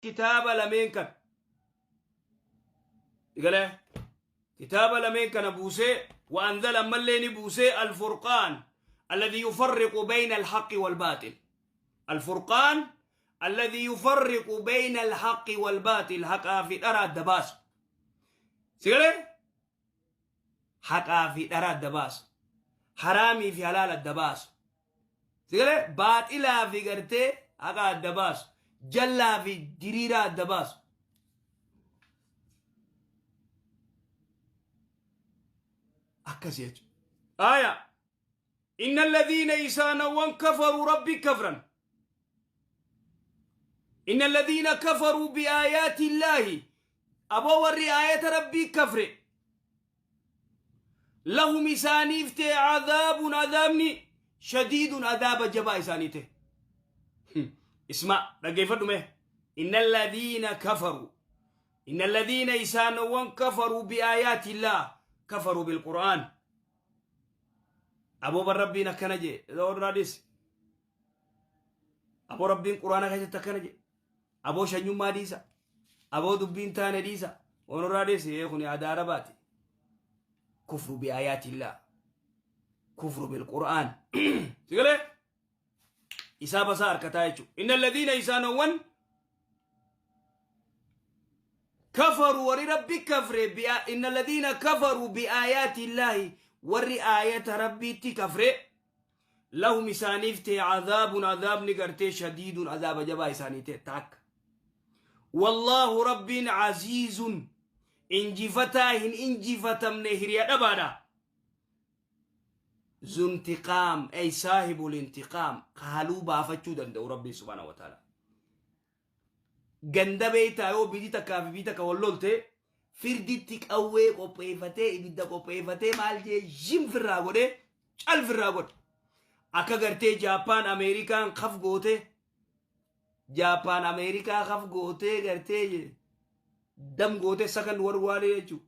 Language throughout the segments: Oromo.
Kitaaba lameen kana galee kitaaba lameen kana buusee, وأنزل ammallee ni buusee الفرقان الذي يفرق بين الحق والباطل. الفرقان الذي يفرق بين الحق والباطل, haqaa fi dhara adda baasu. Si galee? Haqaa fi dhara adda baasu, haraamii fi halaal adda baasu. Si galee? Baaxilaa fi gartee haqa adda baasu, jallaa fi diriiraa adda baasu. Akkas jechuudha. Aya. إن الذين isaanowwan كفروا rabbi kafran. إن الذين كفروا بآيات الله, aboo warri aayata rabbii kafre, لهم isaaniif ta'e عذاب عذابni شديد عذاب jabaa isaanii ta'e. اسمع, dhaggeeffadhu mee. إن الذين كفروا, إن الذين isaanowwan كفروا بآيات الله, كفروا بالقرآن. Aboo bar rabbiin akkana jee warraadhis, aboo rabbiin quraana keessatti akkana jee, aboo shanyummaa dhiisa, aboo dubbiin taane dhiisa, warraadhis kun aadaa arabaati. كفر بآيات الله, كفر بالقرآن. Si galee? Isaa basaa harkataa jechuudha. إن الذين isaanowwan كفروا warri rabbi kafre, إن الذين كفروا بآيات الله, warri aayata rabbiitti kafre, لهم isaaniif ta'e عذاب عذابni gartee شديد عذاب jabaa isaanii ta'e takka. والله rabbiin عزيز injifataa hin injifatamne, hiriya dhabaadha. ذو انتقام أي صاحب الانتقام, haaluu baafachuu danda'u rabbiin سبحانه وتعالى. Ganda beeytaa yoo biyyi takkaa fi biyyi takka wal lolte, firditti qawwee qopheeffatee, ibidda qopheeffatee, maal jee jim firraa godhee cal firraa godhe. Akka gartee Jaappaan Ameerikaan kaf goote, Jaappaan Ameerikaa kaf gootee gartee dam goote sakan warwaalee jechuudha.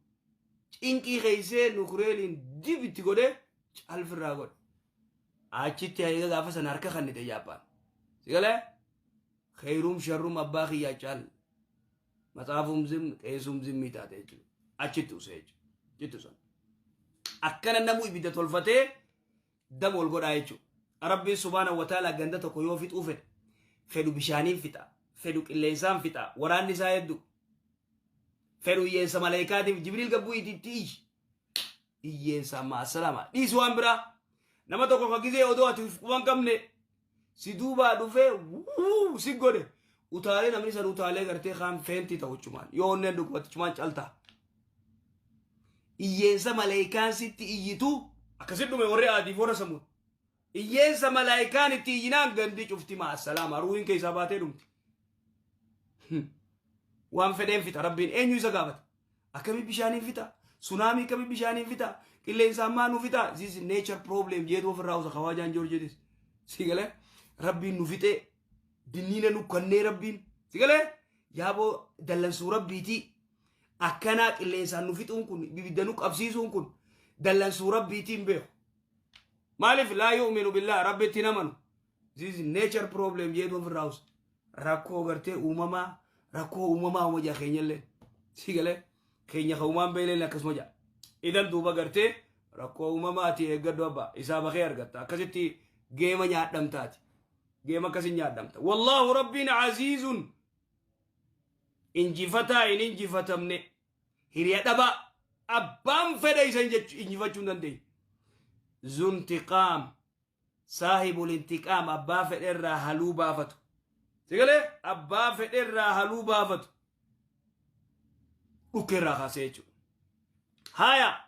Cinqii keeysee nukureeliin dib itti godhee cal firraa godhe. Achitti hayiga gaafa sana harka kannite Jaappaan. Si galee? Kheyruum sharruum abbaa kiyyaa caal. Matsaafum zim qeesum zimmii taate jechuudha. Achitti usee jechuudha. Achitti usan. Akkana namuu ibidda tolfatee dam ol godhaa jechuudha. Rabbiin سبحانه وتعالى ganda tokko yoo fixuu fedhe, fedhu bishaaniin fixa, fedhu qilleensaan fixa, waraanni isaa hedduu. Fedhu hiyyeessa maleekaatiif Jibriil gabbuu itti iyyi. Hiyyeessa amma assalama. Dhiisi waan biraa. Nama tokko ka gizee odoo ati quban qabne si duubaa dhufee wuu si godhe. Utaalee namni san utaalee gartee kaan feentii ta'u chumaan. Yoo onneen dhukkubatti chumaan caltaa. Hiyyeessa maleekaan sitti iyyitu akkasit dhume warri aadiif warra samuun. Hiyyeessa malaayikaan itti iyyinaan gandi cufti maasalaama ruuhin keessaa baatee dhumti. Waan fedheen fixa rabbiin, eenyu isa gaafata? Akkamii bishaaniin fixa? Tsunami akkamii bishaaniin fixa? Qilleensaan maa nu fixa? This is nature problem jeetu ofirraa usa kawaajaan Joorjeetis. Si galee? Rabbiin nu fixee dinniina nu kannee rabbiin. Si galee? Yaaboo dallansuu rabbiitii. Akkanaa qilleensaan nu fixuun kun, ibidda nu qabsiisuun kun dallansuu rabbiitiin beeku. Maaliif? لا يؤمن بالله, rabbitti hin amanu. This is nature problem jeetu ofirraa usa. Rakkoo gartee uumamaa, rakkoo uumamaa uuma jaa keenyallee. Si galee? Keenya ka uumaan beeleen akkasuma jaa. Idan duuba gartee rakkoo uumamaati eeggadhu abbaa isaa bakee argatta. Akkasitti geema nyaadhamtaati. Geema akkasin nyaadhamta. والله rabbiin عزيز injifataa hin injifatamne, hiriya dhabaa, abbaan fedhe isa injifachuu hin dandeenye. ذو انتقام, صاحب الانتقام, abbaa fedhe irraa haluu baafatu. Si galee? Abbaa fedhe irraa haluu baafatu. Dhukkee irraa kaasee jechuudha. Haya.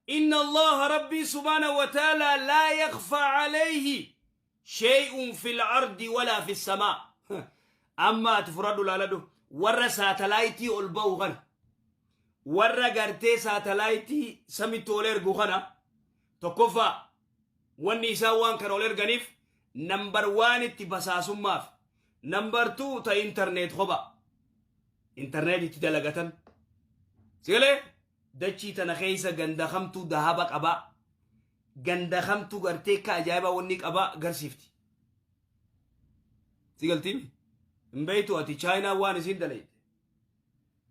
إن الله ربي سبحانه وتعالى لا يخفى عليه شيء في الأرض ولا في السماء. Amma ati fudhadhu laaladhu, warra saatalaayitii ol ba'u kana, warra gartee saatalaayitii samitti ol ergu kana, tokkoffaa wanni isaan waan kana ol erganiif number one itti basaasummaaf, number two ta internet kopha internet itti dalagatan. Sigalee? Dachii tana keessa ganda kamtu dahaba qabaa, ganda kamtu gartee akka ajaa'ibaa wanni qabaa garsiifti. Si galtiimi? Hin beeytu ati Chaayinaa waan isiin dalayte.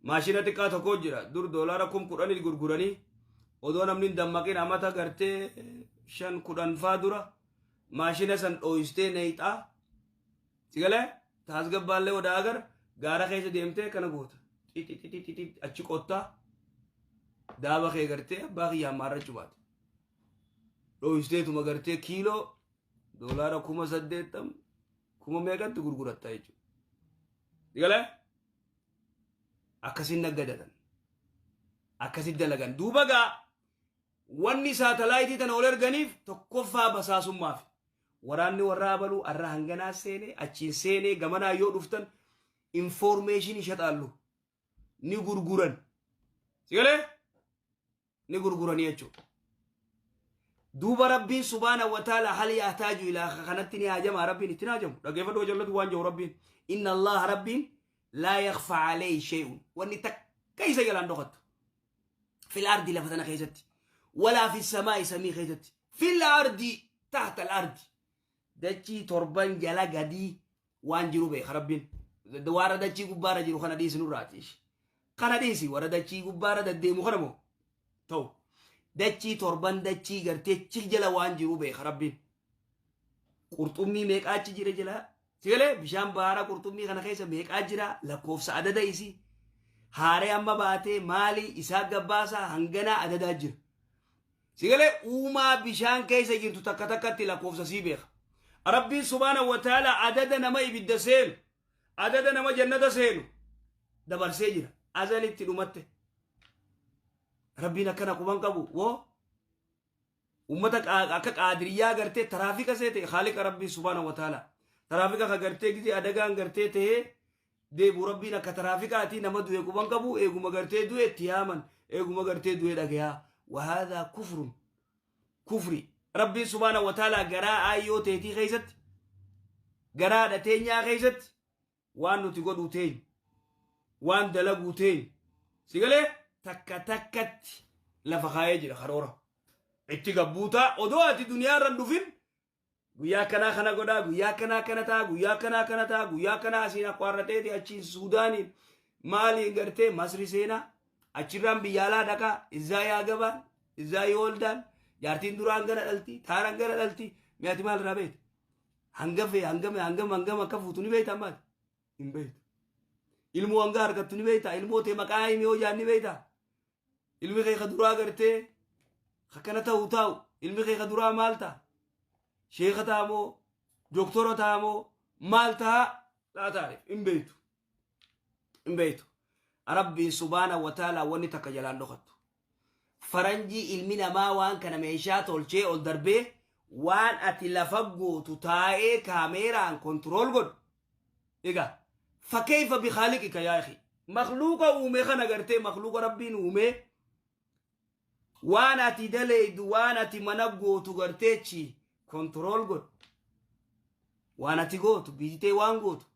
Maashina xiqqaa tokko jira. Dur doolaara 10,000 gurguranii odoo namni hin dammaqin amata gartee 5 10 faa dura maashina san dhooyistee neeyxaa. Sigalee taasgabbaallee odaa agar gaara keessa deemtee kana goota. Xixixixixi achi qottaa daaba kee gartee abbaa kiyyaan maarrachuu baate. Dhooyisteetuma gartee kiiloo doolaara 80,000 kuma meeqatti gurguratta jechuudha. Sigalee akkasin naggadatan. Akkasit dalagan. Duuba gaa wanni saatalaayitii tana ol erganiif tokkoffaa basaasummaaf. Waraanni warra abaluu arra hanganaa seenee achiin seenee gamanaa yoo dhuftan information shaxaallu ni gurguran. Sigalee ni gurguranii jechuudha. Duuba Rabbiin subhaana wa ta'ala hal yahtaaju ilaa kanatti ni haajama? Rabbiin itti haajamu. Dhaggeeffadhu jallatu waan jiru Rabbiin. Inna Allaha, Rabbiin, laa yakhfa alayhi shay'un. Wanni takka isa jalaan dhokattu. Fil ardi, lafa tana keessatti. Walaa fi samaa'i, samii keessatti. Fil ardi, tahta al ardi. Dachii torban jala gadii waan jiru beeka Rabbiin. Warra dachii gubbaarra jiru kana dhiisi nurraati. Kana dhiisi, warra dachii gubbaarra deddeemu kana moo ta'u. Dachii torban dachii gartee chi jala waan jiru beeka Rabbiin. Qurxummii meeqaa achi jira jala. Sigalee bishaan bahaara qurxummii kana keessa meeqaa jira, lakkoofsa adada isii. Haaree amma baatee maali isaa gabbaasaa hanganaa adadaa jira. Sigalee uumaa bishaan keessa jirtu takka takkatti lakkoofsa sii beeka. Rabbiin subhaana wa ta'ala adada nama ibidda seenu, adada nama jannata seenu dabarsee jira. Azalitti dhumatte. Rabbiin akkana quban qabu woo ummata akka Qaadiriyyaa gartee taraafika seete haaliqa Rabbii subhaana wa ta'ala. Taraafika ka gartee gizee adagaan gartee tahee deebu Rabbiin akka taraafikaati nama du'e quban qabu, eeguma gartee du'e itti yaaman, eeguma gartee du'e dhagayaa. Wahaadaa kufrun kufri. Rabbiin subhaana wa ta'ala garaa aayyoo teetii keessatti, garaa dhateenyaa keessatti waan nuti godhuu teenyu, waan dalaguu teenyu, sigalee takka takkatti lafa kaayee jira. Karoora itti gabbuutaa odoo ati duniyaa irra hin dhufin guyyaa akkanaa kana godhaa, guyyaa akkanaa kana ta'a, guyyaa akkanaa kana ta'a, guyyaa akkanaa asiin akwaarrateeti achiin Suudaaniin maaliin gartee Masri seenaa, achirraan biyya alaa dhaqaa, izaa yaa gabaan izaa yooldaan jaartiin duraan gana dhalti, taaraan gana dhalti. Mi'aati maal irraa beekta? Hanga fee hangam hangam hangam akka fuutu ni beekta? Ammaati hin beektu. Ilmoo hanga argattu ni beekta? Ilmoo tee maqaa himi hoo jaan ni beekta? Ilmi kee ka duraa gartee akkana ta'u taa'u, ilmi kee ka duraa maal ta'a, sheeka ta'a moo doktora ta'a moo maal ta'a? Laa taarif, hin beektu, hin beektu. Rabbiin subhaana wa ta'ala wanni takka jalaan dhokattu. Faranjii ilmi namaa waan kana meeshaa tolchee ol darbee waan ati lafa gootu taa'ee kaameeraan control godhu. Egaa fakkeeffa bikaaliqika yaa akhi, makluuqa uume kana gartee makluuqa Rabbiin uume waan ati daleeydu, waan ati mana gootu garteechi control godhu, waan ati gootu biititee waan gootu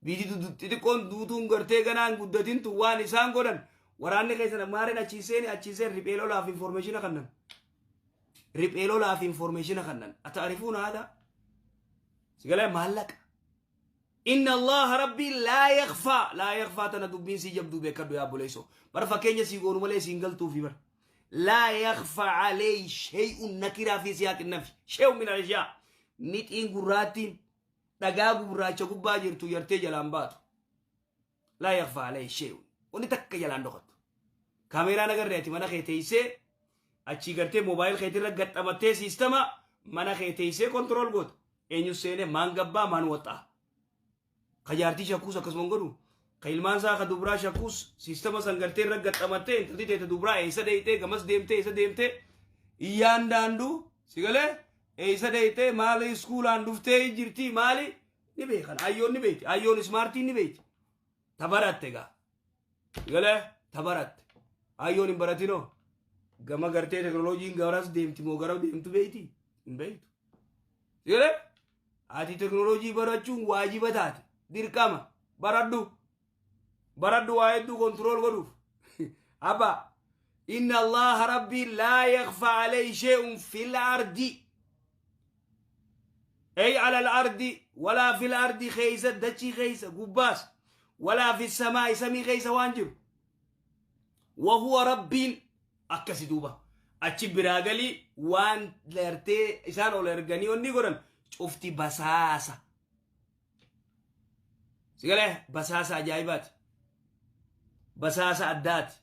biiti xixiqqoon duutuun gartee ganaan guddatintu waan isaan godhan waraanni keessan maareen achiin seeni achiin seen riphee lolaaf information kannan, riphee lolaaf information kannan ata'rifuuna hada. Sigalee maallaqa. Inna Allaha, Rabbii, laa yakhfaa, laa yakhfaa tana dubbiin sii jabduu beekadhu yaa obboleessoo. Bar fakkeenya sii goonu malee siin galtuufi bar. Laa yakhfa alayhi shay'un nakiraa fi siyaaqi nafi shay'un min al-ashyaa. Mixiin gurraattiin dhagaa gurraacha gubbaa jirtu yartee jalaan baatu. Laa yakhfa alayhi shay'un. Wanni takka jalaan dhokattu. Kaameeraan agarree ati mana kee teessee achii gartee mobile keetirra gaxxamattee system mana kee teessee control goota. Eenyu seenee, maan gabbaa, maan waxxaa. Ka jaartii shakkuus akkasuma hin godhu. Ka ilmaan isaa ka dubraa shakkuus system san gartee irra gaxxamattee intalti teete dubraa eessa deeytee, gamas deemtee, eessa deemtee iyyaan daanduu si galee eessa deeytee, maali iskuulaan dhuftee jirtii maali ni beekan. Ayyoon ni beekti. Ayyoon smartiin ni beekti. Tabaratte gaa. Galee tabaratte. Ayyoon hin baratinoo. Gama gartee teknooloojiin garas deemti moo gara deemtu beekti? Hin beektu. Galee ati teknooloojii barachuun waajiba taate, dirqama baradhu. Baradhu, waa hedduu control godhuuf. Abba, inna Allaha, Rabbii, laa yakhfa alayhi shay'un fil ardi. Ay ala al-ardi walaa fil ardi, keeysa dachii keeysa gubbaas, walaa fi samaa'i, samii keeysa waan jiru. Wahuwa Rabbiin akkasi duuba achi biraa galii waan gartee isaan ol erganii onni godhan cufti basaasa. Sigalee basaasa ajaa'ibaati. Basaasa addaati.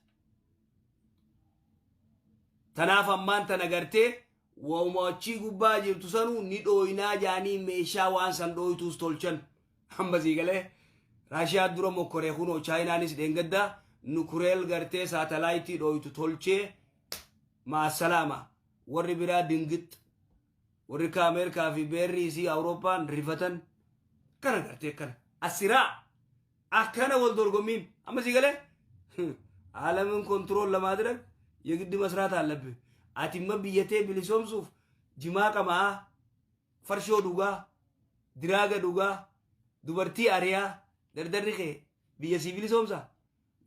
Tanaaf ammaan tana gartee wauma achii gubbaa jirtu sanuu ni dhooynaa jaanii meeshaa waan san dhooytuus tolchan. Amma siigalee Raashiyaa dura mokkoree, kunoo Chaayinaanis dheengaddaa nukureel gartee saatalaayitii dhooytu tolchee, maasalaama. Warri biraa dingix, warri ka Ameerikaa fi beerri isii Awurooppaan rifatan kana gartee kana asiraa akkana wal dorgommiin. Amma siigalee ዓለምን control ለማድረግ የግድ መስራት አለብህ። Ati imma biyyatee bilisoomsuuf jimaa qamaa, farshoo dhugaa, diraaga dhugaa, dubartii ariyaa, dardarri kee biyya sii bilisoomsa?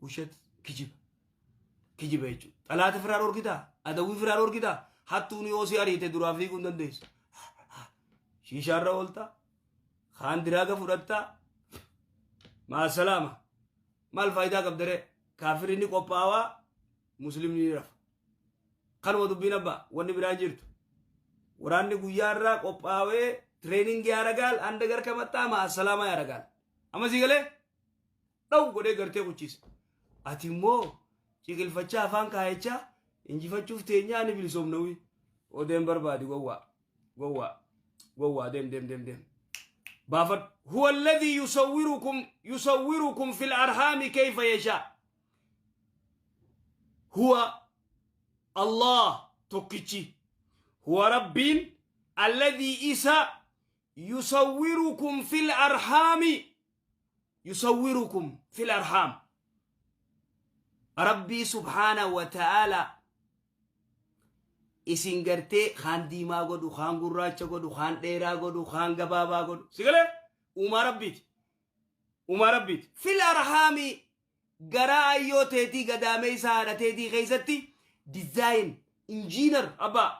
ውሸት, kijiba, kijiba jechuudha. Xalaata firaa dhorkitaa, adawwii firaa dhorkitaa, hattuun yoo si ariite duraa fiiguu hin dandeessu. Shiishaarra ooltaa, kaan diraaga fudhattaa, maasalaama. Maal faayidaa qabdaree? Kaafirri ni qophaawaa, muslimni ni rafa. Kanuma dubbiin abbaa, wanni biraa jirtu. Waraanni guyyaa irraa qophaawee training ያደርጋል. አንድ ነገር ከመጣ ማሰላማ ያደርጋል. Amma sii galee dhaw godhee gartee kuchisa. Ati immoo ciqilfachaa afaan kaayachaa injifachuuf teenyaa ni bilisoomnawi. Odeem barbaadi, gowwaa gowwaa gowwaa, deem deem deem deem. Baafadhu. هو الذي يصوركم في الأرحام كيف يشاء. هو الله tokkichi. هو ربين الذي isa يصوركم في الأرحام، يصوركم في الأرحام. ربي سبحانه وتعالى isin gartee kaan diimaa godhu, kaan gurraacha godhu, kaan dheeraa godhu, kaan gabaabaa godhu. Sigalee uumaa Rabbiiti. Uumaa Rabbiiti. في الأرحام, garaa ayyoo teetii, gadaamee isaa haadha teetii keessatti design engineer abbaa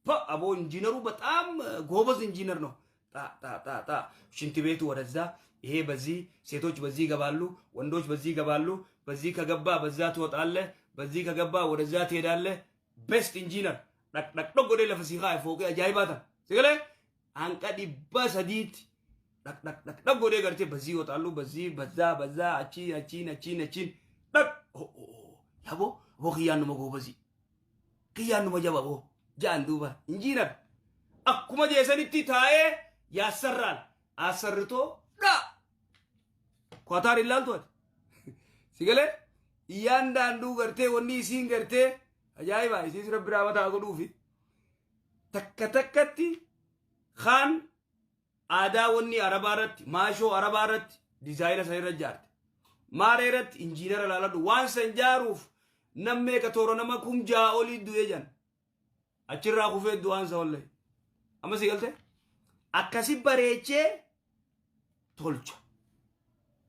pa aboo ኢንጂነሩ በጣም ጎበዝ ኢንጂነር ነው። ጣ ጣ ጣ ጣ ሽንት ቤቱ ወደዛ፣ ይሄ በዚህ፣ ሴቶች በዚህ ይገባሉ፣ ወንዶች በዚህ ይገባሉ። በዚህ ከገባ በዛ ትወጣለህ፣ በዚህ ከገባ ወደዛ ትሄዳለህ። Best engineer dhaq dhaq godhee lafa sii kaa'e. Fooqee ajaa'ibaa tan sigalee hanqa 300tti dhaq dhaq dhaq dhaq godhee gartee በዚህ ይወጣሉ፣ በዚህ በዛ በዛ አቺ አቺን አቺን አቺን dhaq. Yaboo aboo, kiyyaannuma goobazii, kiyyaannuma jaba boo ja'an duuba. Engineer akkuma jeesanitti taa'ee ያሰራል አሰርቶ ዳ ኳታር ilaaltu ati sigalee እያንዳንዱ gartee wanni isiin gartee ajaa'iba isiis Rabbi raamataa godhuufi takka takkatti kaan aadaa wanni Arabaa irratti, maashoo Arabaa irratti diizaayina san irra ijaarte. Maaree irratti injiinara laaladhu, waan san jaaruuf nam meeqa toora nama 6,000 olii du'ee jan achirraa kufee du'aan sa wallee. Amma si galte akkasi bareechee tolcha,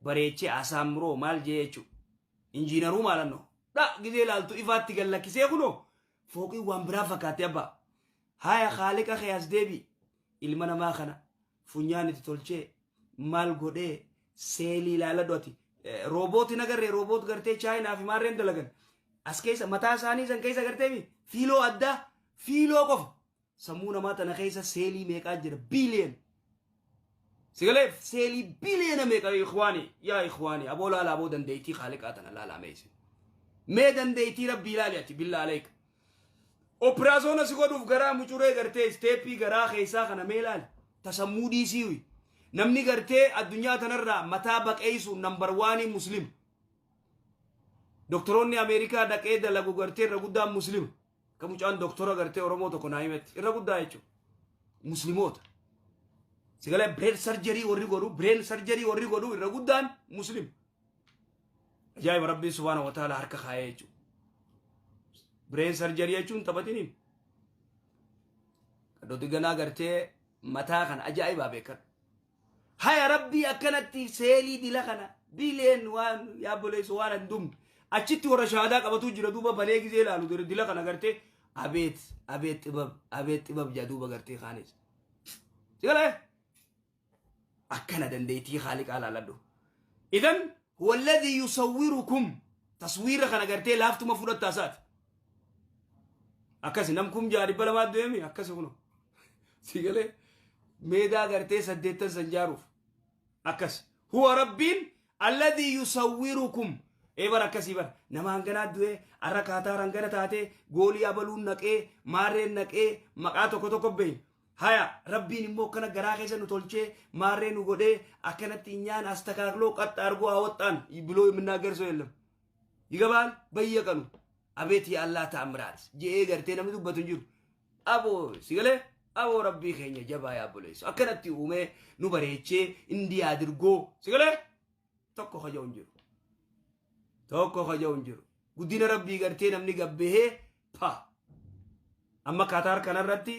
bareechee asaamuroo maal jee jechuu injiinaruu maalannoo dha gizee laaltu ifaatti gallakkisee kunoo fooqii waan biraa fakkaate abbaa. Haya, haaliqa kee as deebi. Ilma namaa kana funyaan itti tolchee maal godhee seelii ilaaladhu ati. Roobootiin agarree, rooboot gartee Chaayinaa fi maarreen dalagan as keessa mataa isaanii san keessa gartee fiiloo addaa, fiiloo qofa. Sammuu namaa tana keessa seelii meeqaa jira? Biiliyen. Sigalee seelii biliyeena meeqa? إخواني يا إخواني, aboo laala, aboo dandeettii haaliqaa tana laalaa. Meesi mee dandeettii Rabbii ilaali ati, بالله عليك. Operaasyoona si godhuuf garaa mucuree gartee isteeppii garaa keessaa kana mee ilaali. Tasammuu dhiisii, namni gartee addunyaa tanarraa mataa baqeessu number one muslim. Doktoroonni Ameerikaa dhaqee dalagu gartee irra guddaan muslim. Akka mucaan doktora gartee Oromoo tokko naa himetti, irra guddaa jechuudha muslimoota. Sigalee brain surgery warri godhu, brain surgery warri godhu irra guddaan muslim. Ajaa'iba, Rabbiin سبحانه وتعالى harka kaayee jechuudha. Brain surgery jechuun taphatiniin qaddootti ganaa gartee mataa kana ajaa'ibaa beekadhu. Haya, Rabbii akkanatti seelii dila kana biileen waan yaabboleessu waan hin dhumne achitti warra shahaadaa qabatu jira duuba. Banee gizee ilaalu dila kana gartee አቤት አቤት ጥበብ, አቤት ጥበብ jaa duuba gartee kaanis. Sigalee Akkana dandeettii Khaaliqaa laaladhu. Idan huwa alladhii yusawwirukum, taswiira kana gartee laaftuma fudhattaa isaati. Akkasi nam 6200 deemi akkasi kuno. Si galee meedaa gartee 80 san jaaruuf. Akkas. Huwa Rabbiin alladhii yusawwirukum. Ee bar akkasii bar nama hanganaa du'ee arra kaataar hangana taatee goolii abaluun naqee maarreen naqee maqaa tokko tokko beeyna. Haya Rabbiin immoo akkana garaa keessa nu tolchee maarree nu godhee akkanatti inyaan astakaakloo qaxxa argoo hawaxxaan biloo የምናገር ሰው የለም። ይገባል በየቀኑ አቤት የአላህ ተአምራት je'ee gartee namni dubbatu hin jiru. Aboo si galee aboo Rabbii keenya jabaa yaa obboleessu akkanatti uumee nu bareechee indii adirgoo si galee tokko kaja'u hin jiru. Tokko kaja'u hin jiru. Guddina Rabbii gartee namni gabbahee pa. Amma Kaataar kanarratti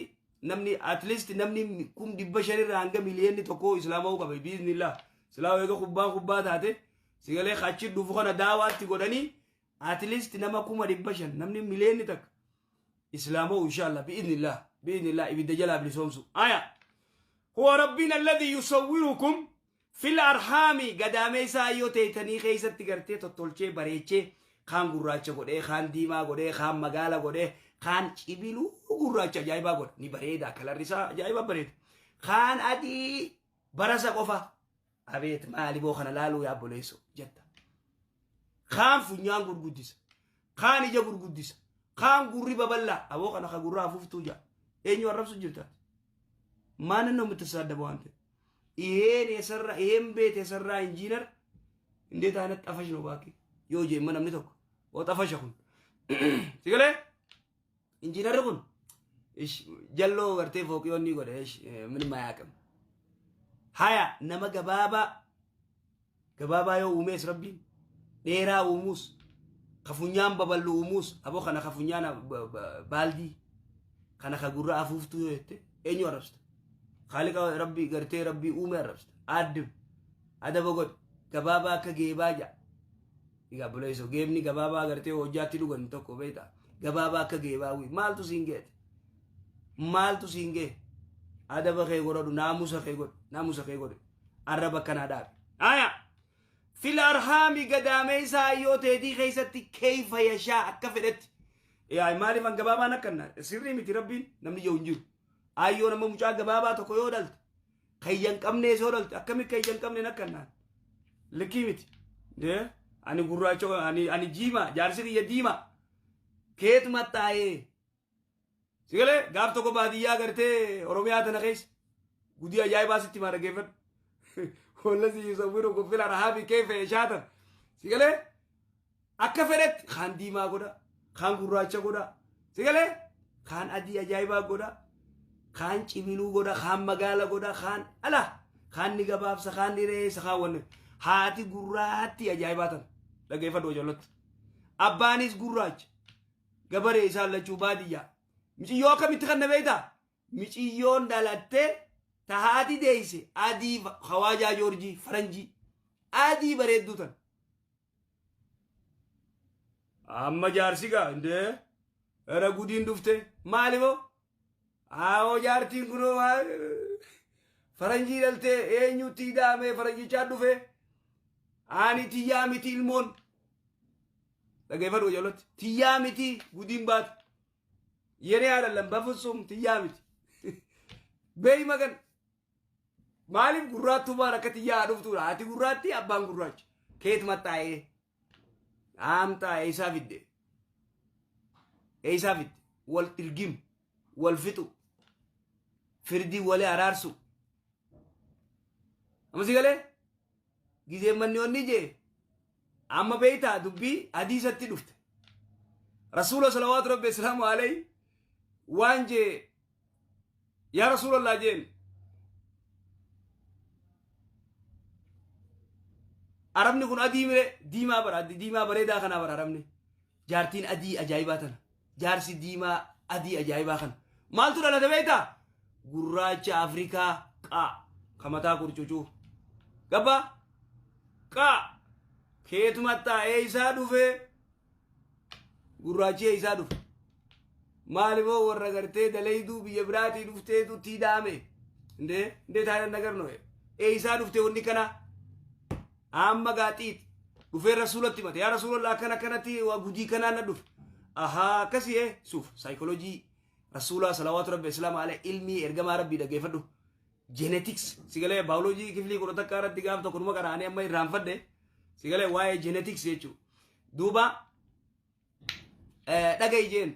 namni at least namni 500,000 irraa hanga 1 miliyoonni islaama'uu qaba biiznillah. Silaa eega kubbaan kubbaa taate si galee achi dhufu kana daawaatti godhanii at least nama 500,000, namni 1 miliyoonni islaama'uu inshallah biiznillah, biiznillah ibidda jalaa bilisoomsu. Aya. Huwa Rabbiin alladhi yusawwirukum fil arhaami, gadaameessaa yoo teeytanii keessatti gartee tottolchee bareechee kaan gurraacha godhee, kaan diimaa godhee, kaan magaala godhee, kaan cibiluu gurraacha ajaa'ibaa godha, ni bareeda, kalarri isaa ajaa'ibaa bareeda, kaan adii barasa qofa, abeet maali boo kana laaluu yaa obboleesso jetta, kaan funyaan gurguddisa, kaan ija gurguddisa, kaan gurri babal'aa, aboo kana ka gurra afuuftuu jaa eenyu arrabsu jirta? ማንን ነው የምትሳደበው አንተ? ይሄን የሰራ ይሄን ቤት የሰራ ኢንጂነር እንዴት አይነት ጠፈሽ ነው ባኪ yoo jee namni tokko oo xafasha kun si galee injiinarri kun jalloo gartee fooqiyoonni godhe ምንም አያውቅም። Haya, nama gabaabaa gabaabaa yoo uumees Rabbiin dheeraa uumuus ka funyaan babal'u uumuus, aboo kana ka funyaan baaldii kana ka gurra afuuftuu yoo jette eenyu arrabsita? Khaaliqa Rabbii gartee Rabbii uume arrabsita. Addib adaba godhe, gabaabaa akka geebaa ja'a. Egaa buleeso geebni gabaabaa gartee hojjaatti dhugan tokko beektaa, gabaabaa akka geebaa wii maaltu siin geete? Maaltu siin gee? Adaba kee godhadhu, naamusa kee godhu, naamusa kee godhu, arraba akkanaa dhaabe. Aya, fil arhaami, gadaameessaa yoo teetii keessatti, keyfa yashaa, akka fedhetti. Yaa maaliif an gabaabaan akkanna sirrii miti Rabbiin namni jiru hin jiru. Ayyoo nama mucaa gabaabaa tokko yoo dhalte, kayyan qabnees yoo dhalte, akkami kayyan qabneen akkannaan likkii miti. Ani gurraacha, ani jiima, jaarsi kiyya diima, keet maxxaa'ee si galee gaaf tokko baadiyyaa gartee Oromiyaa tana keessa gudii ajaa'ibaa sitti maa dhaggeeffadhu. Wallasi yusawwirukum fil arhaami kayfa yashaatan si galee akka fedhetti kaan diimaa godha, kaan gurraacha godha, si galee kaan adii ajaa'ibaa godha, kaan cibiluu godha, kaan magaala godha, kaan ala kaan ni gabaabsa, kaan ni reessa, kaan wanni haati gurraatti ajaa'ibaa tana dhaggeeffadhu ijoollota. Abbaanis gurraacha gabaree isaan lachuu baadiyyaa. Miciyyoo akkamitti kan na beektaa? Miciyyoon dhalattee ta haati deeyse adii hawaajaa Joorjii faranjii adii bareedduu tan. Amma jaarsi gaa indee era gudiin dhufte maali boo? Aawoo jaartiin kunoo faranjii dhaltee eenyutti hidhaame faranjichaa dhufe, ani tiyyaa miti ilmoon, dhageeffadhu ijoolloti, tiyyaa miti, gudiin baate የኔ አይደለም በፍጹም tiyyaa miti beey magan maaliif gurraattuu akka tiyyaa dhuftuudha? Haati gurraatti, abbaan gurraacha, keet maxxaa'ee አምጣ eeysaa fidde? Eeysaa fidde? Wal dhirgim wal fixu firdii walee araarsu. Amma si galee gizee manni onni jee amma beeytaa dubbii hadiisatti dhufte. Rasuula salawaatu Rabbi islaamu alayhi waan jee, yaa Rasuulallah jeen, arabni kun adii mire, diimaa bara, diimaa bareedaa kanaa bara, arabni jaartiin adii ajaa'ibaa tana, jaarsi diimaa adii ajaa'ibaa kana, maaltu dhalate beektaa? Gurraacha Afrikaa qaa ka mataa qurcucuu gabba qaa keetumattaa eeysaa dhufe? Gurraachi eeysaa dhufe? Maaliifoo warra gartee dalayduu biyya biraatii dhufteetu tiidaame? እንዴ እንዴት አይነት ነገር ነው? Eeysaa dhufte wanni kana? Amma gaaxiit dhufee Rasuulatti himate. Yaa Rasuulallah, akkana akkanatti waa gudii kanaan na dhufe. Ahaa, akkasii. Suuf saayikooloojii Rasuulaa salawaatu rabbi islaama alee, ilmii ergamaa rabbii dhaggeeffadhu. Genetics sigalee baayoloojii kiflii 11 irratti gaaf tokko numa qaraanii amma irraanfadhe sigalee waa'ee genetics jechuudha. Duuba dhaga'i jeen,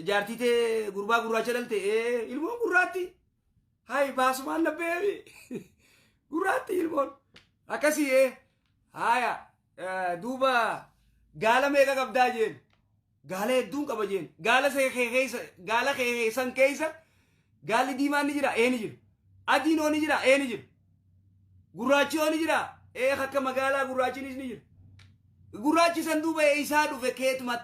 jaartii tee gurbaa gurraacha dhalte, ilmoon gurraatti hay baasumaan labbee gurraatti ilmoon akkasii. Haya, duuba gaala meeqa qabdaa jeen. Gaala hedduun qaba jeen. Gaala keessa, gaala san keessa gaalli diimaan ni jira? Ee, ni jira. Adiin oo ni jira? Ee, ni jira. Gurraachi oo ni jira? Ee, akka magaalaa gurraachinis ni jira. Gurraachi san duuba isaa dhufe keetuma.